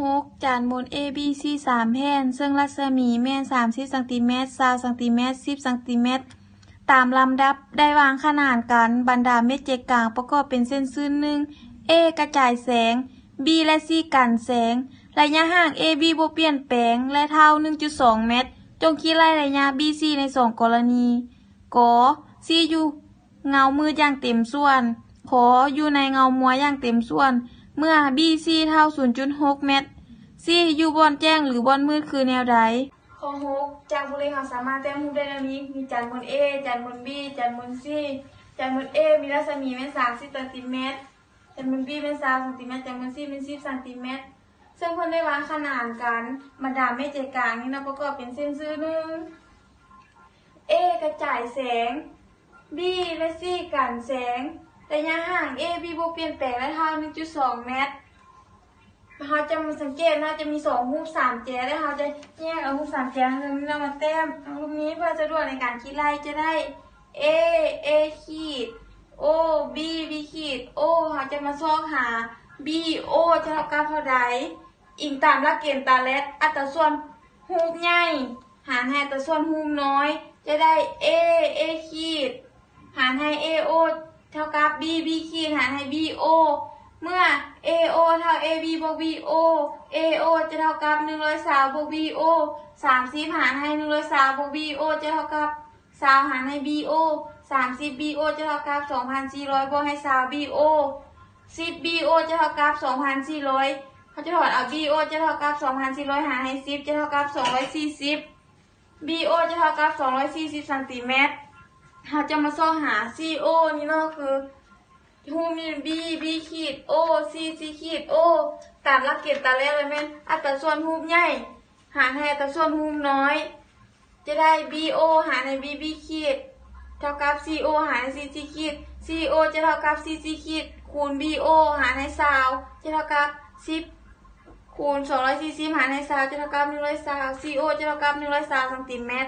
ຫົກ ຈານໝຸນ ເອ ບີ ຊີ ສາມແຜ່ນ ເຊິ່ງລັດສະໝີແມ່ນ ສາມສິບຊັງຕີແມັດ, ຊາວຊັງຕີແມັດ, ສິບຊັງຕີແມັດ. ຕາມລຳດັບໄດ້ວາງຂະໜານກັນ ບັນດາເມັດໃຈກາງປະກອບເປັນເສັ້ນຊື່ໜຶ່ງ. ເອ ກະຈາຍແສງ, ບີ ແລະ ຊີ ກັນແສງ. ໄລຍະຫ່າງ ເອ ບີ ບໍ່ປ່ຽນແປງ ແລະ ເທົ່າ ໜຶ່ງຈຸດສອງແມັດ. ຈົ່ງຄິດໄລ່ໄລຍະ ບີ ຊີ ໃນສອງກໍລະນີ. ກ, ຊີ ຢູ່ເງົາມືດຢ່າງເຕັມສ່ວນ, ຄ, ຢູ່ໃນເງົາມົວຢ່າງເຕັມສ່ວນ. ເມື່ອ ບີ ຊີ ເທົ່າ ສູນຈຸດຫົກແມັດ, ຊີ ຢູ່ບ່ອນແຈ້ງ ຫຼື ບ່ອນມືດຄືແນວໃດ? ຂໍ້ຫົກ ຈາກບົດເລກເຮົາສາມາດແຕ້ມຮູບໄດ້ດັ່ງນີ້ ມີຈານໝຸນ ເອ, ຈານໝຸນ ບີ, ຈານໝຸນ ຊີ. ຈານໝຸນ ເອ ມີລັດສະໝີແມ່ນ ສາມສິບຊັງຕີແມັດ, ຈານໝຸນ ບີ ແມ່ນ ຊາວຊັງຕີແມັດ, ຈານໝຸນ ຊີ ແມ່ນ ສິບຊັງຕີແມັດ. ເຊິ່ງເພິ່ນໄດ້ວາງຂະໜານກັນ ບັນດາເມັດໃຈກາງນີ້ເນາະ ປະກອບເປັນເສັ້ນຊື່ໜຶ່ງ. ເອ ກະຈາຍແສງ, ບີ ແລະ ຊີ ກັນແສງ. ໄລຍະຫ່າງ ເອ ບີ ບໍ່ປ່ຽນແປງ ແລະ ເທົ່າ ໜຶ່ງຈຸດສອງແມັດ. ເຮົາຈະມາສັງເກດເນາະ ຈະມີສອງຮູບສາມແຈ ແລະ ເຮົາຈະແຍກເອົາຮູບສາມແຈຫັ້ນນຳມາແຕ້ມ. ເອົາຮູບນີ້ເພື່ອສະດວກໃນການຄິດໄລ່ ຈະໄດ້ ເອ ເອຂີດ ໂອ ບີ ບີຂີດ ໂອ. ເຮົາຈະມາຊອກຫາ ບີ ໂອ ຈະເທົ່າກັບເທົ່າໃດ? ອີງຕາມຫຼັກເກນຕາແລັດ ອັດຕາສ່ວນຮູບໃຫຍ່ຫານໃຫ້ອັດຕາສ່ວນຮູບນ້ອຍ ຈະໄດ້ ເອ ເອຂີດ ຫານໃຫ້ ເອໂອ ເທົ່າກັບ ບີ ບີຂີດ ຫານໃຫ້ ບີໂອ. ເມື່ອ ເອໂອ ເທົ່າ ເອບີ ບວກ ບີໂອ, ເອໂອ ຈະເທົ່າກັບ ໜຶ່ງຮ້ອຍຊາວ ບວກ ບີໂອ. ສາມສິບ ຫານໃຫ້ ໜຶ່ງຮ້ອຍຊາວ ບວກ ບີໂອ ຈະເທົ່າກັບ ຊາວ ຫານໃຫ້ ບີໂອ. ສາມສິບ ບີໂອ ຈະເທົ່າກັບ ສອງພັນສີ່ຮ້ອຍ ບວກໃຫ້ ຊາວ ບີໂອ. ສິບ ບີໂອ ຈະເທົ່າກັບ ສອງພັນສີ່ຮ້ອຍ. ເຮົາຈະຖອນເອົາ ບີໂອ ຈະເທົ່າກັບ ສອງພັນສີ່ຮ້ອຍ ຫານໃຫ້ ສິບ ຈະເທົ່າກັບ ສອງຮ້ອຍສີ່ສິບ. ບີໂອ ຈະເທົ່າກັບ ສອງຮ້ອຍສີ່ສິບຊັງຕີແມັດ. ເຮົາຈະມາຊອກຫາ ຊີໂອ ນີ້ເນາະ ຄືຮູບນີ້ ບີ ບີຂີດ ໂອ ຊີ ຊີຂີດ ໂອ. ຕາມຫຼັກເກນຕາແລກແລ້ວແມ່ນ ອັດຕາສ່ວນຮູບໃຫຍ່ຫານໃຫ້ອັດຕາສ່ວນຮູບນ້ອຍ ຈະໄດ້ ບີໂອ ຫານໃຫ້ ບີ ບີຂີດ ເທົ່າກັບ ຊີໂອ ຫານໃຫ້ ຊີ ຊີຂີດ. ຊີໂອ ຈະເທົ່າກັບ ຊີ ຊີຂີດ ຄູນ ບີໂອ ຫານໃຫ້ ຊາວ ຈະເທົ່າກັບ ສິບ ຄູນ ສອງຮ້ອຍສີ່ສິບ ຫານໃຫ້ ຊາວ ຈະເທົ່າກັບ ໜຶ່ງຮ້ອຍຊາວ. ຊີໂອ ຈະເທົ່າກັບ ໜຶ່ງຮ້ອຍຊາວຊັງຕີແມັດ.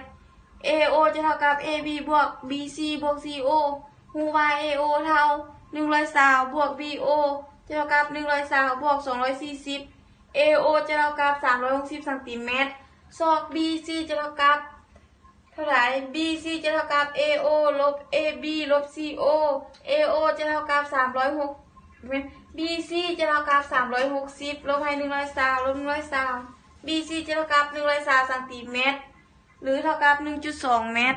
ເອໂອ ຈະເທົ່າກັບ ເອບີ ບວກ ບີຊີ ບວກ ຊີໂອ. ຮູ້ວ່າ ເອໂອ ເທົ່າ ໜຶ່ງຮ້ອຍຊາວ ບວກ ບີໂອ ຈະເທົ່າກັບ ໜຶ່ງຮ້ອຍຊາວ ບວກ ສອງຮ້ອຍສີ່ສິບ. ເອໂອ ຈະເທົ່າກັບ ສາມຮ້ອຍຫົກສິບຊັງຕີແມັດ. ຊອກ ບີຊີ ຈະເທົ່າກັບ ເທົ່າໃດ? ບີຊີ ຈະເທົ່າກັບ ເອໂອ ລົບ ເອບີ ລົບ ຊີໂອ. ເອໂອ ຈະເທົ່າກັບ ສາມຮ້ອຍຫົກ ແມ່ນ ບີຊີ ຈະເທົ່າກັບ ສາມຮ້ອຍຫົກສິບ ລົບໃຫ້ ໜຶ່ງຮ້ອຍຊາວ ລົບ ໜຶ່ງຮ້ອຍຊາວ. ບີຊີ ຈະເທົ່າກັບ ໜຶ່ງຮ້ອຍຊາວຊັງຕີແມັດ ຫຼື ເທົ່າກັບ ໜຶ່ງຈຸດສອງແມັດ.